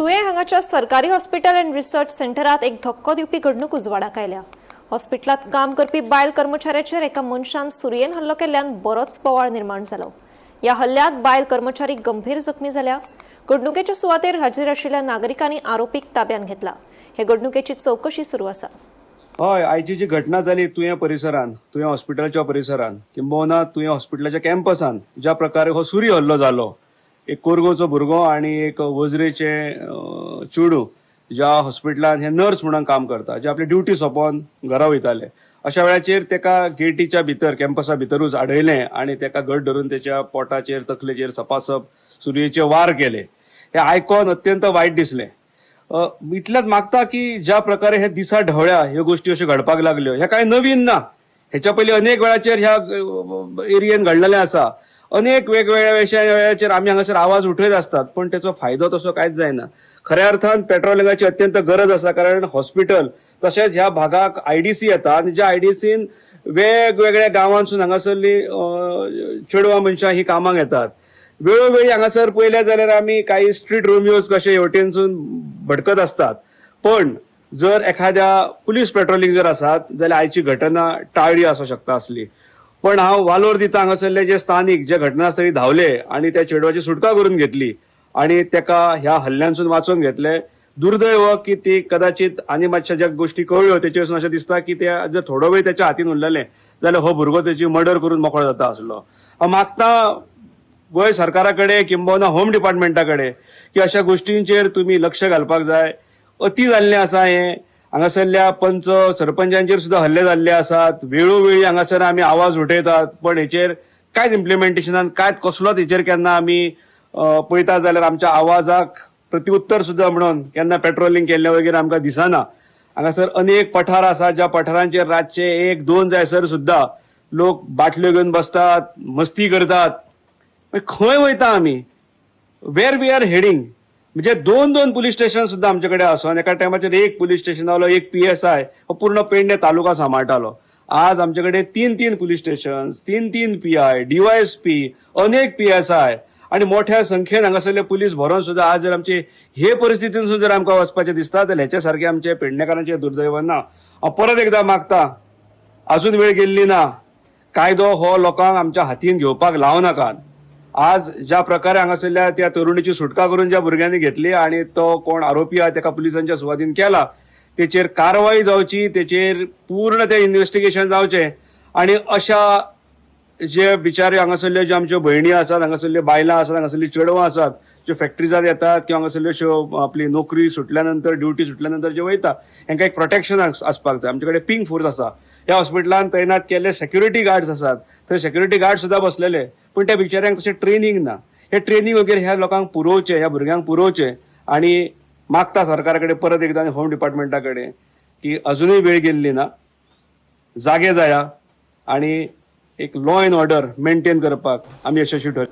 तुयें हांगाच्या सरकारी हॉस्पिटल अँड रिसर्च सेंटरात एक धक्को दिवपी घडणूक उजवाडाक आयल्या. हॉस्पिटलांत काम करपी बायल कर्मचाऱ्याचेर एका मनशान सुरयेन हल्लो केल्ल्यान बरोच बोवाळ निर्माण जालो. ह्या हल्ल्यात बायल कर्मचारी गंभीर जखमी जाल्या. घडणुकेच्या सुवातेर हाजीर आशिल्ल्या नागरिकांनी आरोपीक ताब्यात घेतला. हे घडणुकेची चवकशी सुरू आसा. हय, आयची जी घटना जाली तुयें परिसरान, तुयें हॉस्पिटलच्या परिसरान, किंबहुना तुयें हॉस्पिटलाच्या कॅम्पसान ज्या प्रकारे हो सुरी हल्लो जालो, एक कोरगोचो भुरगो आनी एक वजरेचे चेडूं ज्या हॉस्पिटलान हे नर्स म्हणून काम करता, जे आपली ड्युटी सोंपोवन घरा वयताले, अशा वेळाचेर तेका गेटीच्या भितर, कॅम्पसा भितरूच आडयलें आनी तेका घट धरून तेच्या पोटाचेर, तकलेचेर सपासप सुरयेचे वार केले. हे आयकोन अत्यंत वायट दिसलें. इतल्याच मागता की ज्या प्रकारे हे दिसा ढवळ्या ह्यो गोष्टी अश्यो घडपाक लागल्यो, ह्या कांय नवीन ना. हेच्या पयलीं अनेक वेळाचेर ह्या एरियेन घडलेलें आसा. अनेक वेगवेगळ्या वेळाचेर आमी हांगासर आवाज उठयत आसतात, पण तेचो फायदो तसो कांयच जायना. खऱ्या अर्थान पेट्रोलिंगाची अत्यंत गरज आसा, कारण हॉस्पिटल तशेंच ह्या भागाक आयडीसी येता आनी ज्या आयडीसीन वेगवेगळ्या गांवांसून हांगासरली चेडवां मनशां ही कामाक येतात. वेळोवेळी हांगासर पळयलें जाल्यार आमी काही स्ट्रीट रोमियोज कशे हेवटेनसून भटकत आसतात, पण जर एखाद्या पुलीस पेट्रोलिंग जर आसात जाल्यार आयची घटना टाळी आसूं शकता आसली. पण हांव वालोर दिता हांगासरले जे स्थानीक जे घटनास्थळी धांवले आनी त्या चेडवाची सुटका करून घेतली आनी तेका ह्या हल्ल्यांसून वाचोवन घेतले. दुर्दैव की ती कदाचित आनी मातश्या ज्या गोष्टी कळ्ळ्यो तेचेरसून अशें दिसता की ते जर थोडो वेळ तेच्या हातीन उरलेले जाल्यार हो भुरगो तेची मर्डर करून मोकळो जाता आसलो. हांव मागता गोंय सरकारा कडेन किंबहुना होम डिपार्टमेंटा कडेन की अशा गोष्टींचेर तुमी लक्ष घालपाक जाय. अती जाल्लें आसा हें. हांगासरल्या पंच सरपंचांचेर सुद्दां हल्ले जाल्ले आसात. वेळोवेळी हांगासर आमी आवाज उठयतात, पण हेचेर कांयच इम्प्लिमेंटेशनान कांयच कसलोच हेचेर केन्ना आमी पळयता जाल्यार आमच्या आवाजाक प्रतिउत्तर सुद्दां म्हणून केन्ना पेट्रोलिंग केल्लें वगैरे आमकां दिसना. हांगासर अनेक पठार आसा, ज्या पठारांचेर रातचे 1-2 जायसर सुद्दां लोक बाटल्यो घेवन बसतात, मस्ती करतात. मागीर खंय वयता आमी? वेर we R heading? म्हणजे 2-2 पुलीस स्टेशन सुद्दां आमचे कडेन आसून एका टायमाचेर एक पुलीस स्टेशन एक PSI हो पूर्ण पेडणे तालुका सांबाळटालो. आज आमचे कडेन 3-3 पुलीस स्टेशन, 3-3 PI, DYSP, अनेक PSI आनी मोठ्या संख्येन हांगासरले पुलीस भरोन सुद्दां आज जर आमचे हे परिस्थितीनसून जर आमकां वचपाचें दिसता जाल्यार हेच्या सारकें आमचे पेडणेकारांचें दुर्दैव ना. हांव परत एकदां मागता, अजून वेळ गेल्ली ना. कायदो हो लोकांक आमच्या हातीन घेवपाक लावं नाकात. आज ज्या प्रकारे हांगासरल्या त्या तरुणीची सुटका करून ज्या भुरग्यांनी घेतली आनी तो कोण आरोपी आहा तेका पुलिसांच्या सुवादीन केला, तेचेर कारवाय जावची, तेचेर पूर्ण ते इन्व्हेस्टिगेशन जावचें आनी अशा जे बिचारे हांगासरल्यो ज्यो आमच्यो भयणी आसात, हांगासरल्यो बायलां आसात, हांगासरलीं चेडवां आसात, ज्यो फॅक्टरीजात येतात किंवा हांगासरल्यो अश्यो आपली नोकरी सुटल्या नंतर, ड्युटी सुटल्या नंतर जे वयता, हेंकां एक प्रोटेक्शन आसपाक जाय. आमचे कडेन पिंक फोर्स आसा, ह्या हॉस्पिटलान तैनात केल्ले सेक्युरिटी गार्ड्स आसात, थंय सेक्युरिटी गार्ड सुद्दां बसलेले, पूण त्या बिचाऱ्यांक तशें ट्रेनींग ना. हे ट्रेनींग वगैरे ह्या लोकांक पुरोवचें, ह्या भुरग्यांक पुरोवचें आनी मागता सरकारा कडेन परत एकदां आनी होम डिपार्टमेंटा कडेन की अजुनूय वेळ गेल्ली ना, जागे जाया आनी एक लॉ एंड ऑर्डर मेंटेन करपाक आमी यशस्वी ठर